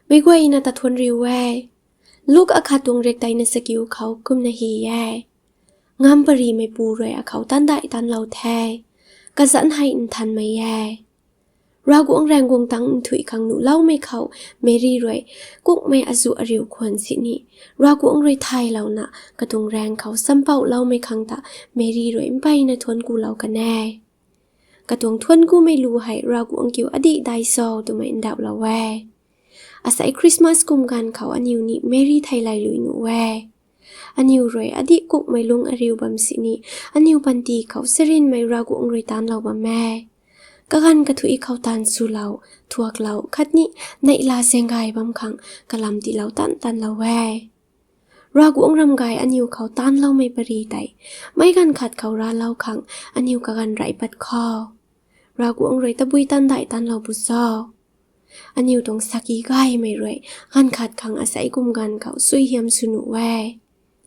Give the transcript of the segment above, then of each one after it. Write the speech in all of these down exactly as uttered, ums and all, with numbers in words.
Meiguai na tathuan riu ei. Luk a khat tung riak tai ne sekiu kau kum ne hi ei. Ngam peri meipu rui a kau tandai tan lau thei. Kazan hai nthan mei ei. Raguang rengguang tang nthui kang nu lau mei kau Mary rui kukmei a zu a riu kuan sini. Raguang rui thai lau na katung reng kau sampau lau mei kang ta Mary rui mpai ne thuan ku lau kanei. Katung thuan ku mei lu hai Raguang kiu a di dai sau tu mei ndau lau ei. A sai Christmas kum gan kau a niu ni Mary thai lai lui nu ei. A niu rui a di kukmei lung a riu bam sini, a niu panti kau serin mei Raguang rui tan lau bam ei. Kagan kathui kau tan su lau, thuak lau, khat ni nei la zenggai bam kang kalam ti lau tan tan lau ei. Raguang ram gai a niu kau tan lau mei peri tai, mei gan khat kau ra lau kang a niu kagan rai pat kau. Raguang rui tabui tandai tan lau bu sau. A niu tung saki gai mei rui, gan khat kang a sai kum gan kau sui hiam su nu ei.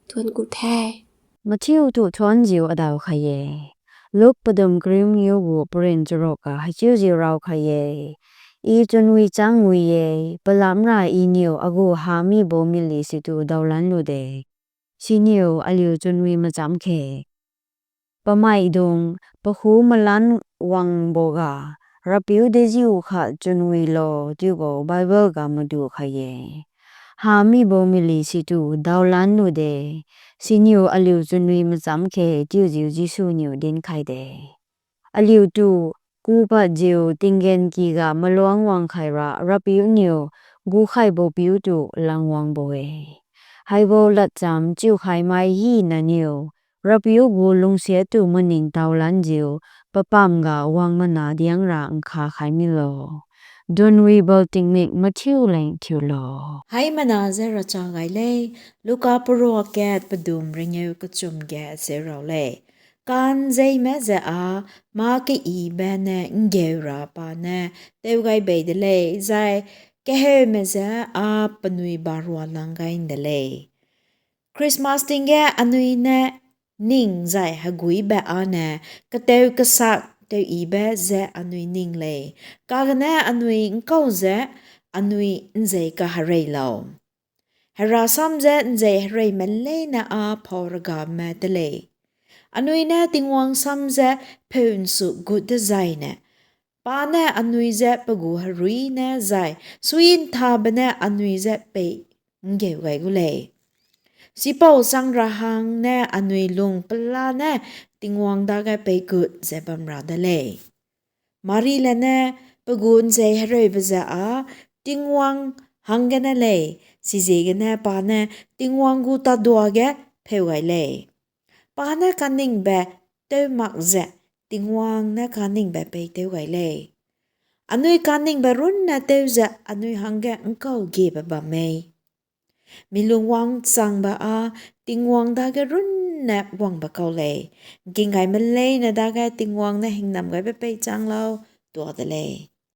Thuan ku thei. Matthew tu thuan ziu a dau kai ei. Luk pedum krim niu gu perin churok a haichiu ziu rau kai ei. I chunwi chang wi ei, pelam ra i niu a gu ha mi bo mili situ dau lan lu de. Siniu a liu chunwi mecham ke. Pemai dung, pehu melan wang bo ga, Rapiu de ziu khat chunwi lo, tiu gu Bible ga medu kai ei. Ha mi bo mili situ dau lan lu de, siniu a liu chunwi mecham ke, tiuziu Jisu niu din kai de. A liu tu, ku pat ziu tinggen ki ga meluang wang kai ra Rapiu niu gu kai bo piu tu lang wang bo ei. Haibo latcham chiu kai mai hi na niu, Rapiu gu lungsia tu mening tau lan ziu, pepam ga wang mena diang ra ngka kai mi lo. Dunwi bau tingmik Matthew leng thiu lo. Haimena ze racha gai lei, Luka perua kat pedum rengeu kechum ge seu rau lei. Kanzeime ze a, mâ keyibe ne nggeu ra pa ne tew gai bei de lei, zai keheume ze a penui barua lang gai nde lei. Christmas ting ge anui ne ning zai heguibe â ne keteu kesak teu yibe ze anui ning lei. Kagene anui ngkau ze anui nzei kaherei lau. Hera sam ze nzei hereime leine â pau regame de lei. Anui ne Tingwang sam ze peu nsu gut dezaine, pa ne anui je pe gu herui ne zai suiyi nthabe ne anui je pei nggeu gai gu lei. Sipau chang ra hang ne anui lung pela ne Tingwang dage peigut ze bam ra de lei. Marile ne pe gu nzei hereube ze â Tingwang hanggene lei, chiziegene pa ne Tingwang gu tadua ge pheu gai lei. Pa ne kaningbe tew mak ze Tingwang ne kaningbe pei tew gai lei. Anui kaningbe runne tew ze anui hangge ngkau giebe bam mei. Mi lung wangchangbe â Tingwang dage runne wangbe kau lei. Ngking gaime leine dage Tingwang ne hingnam gaibe peichang lau tua de lei.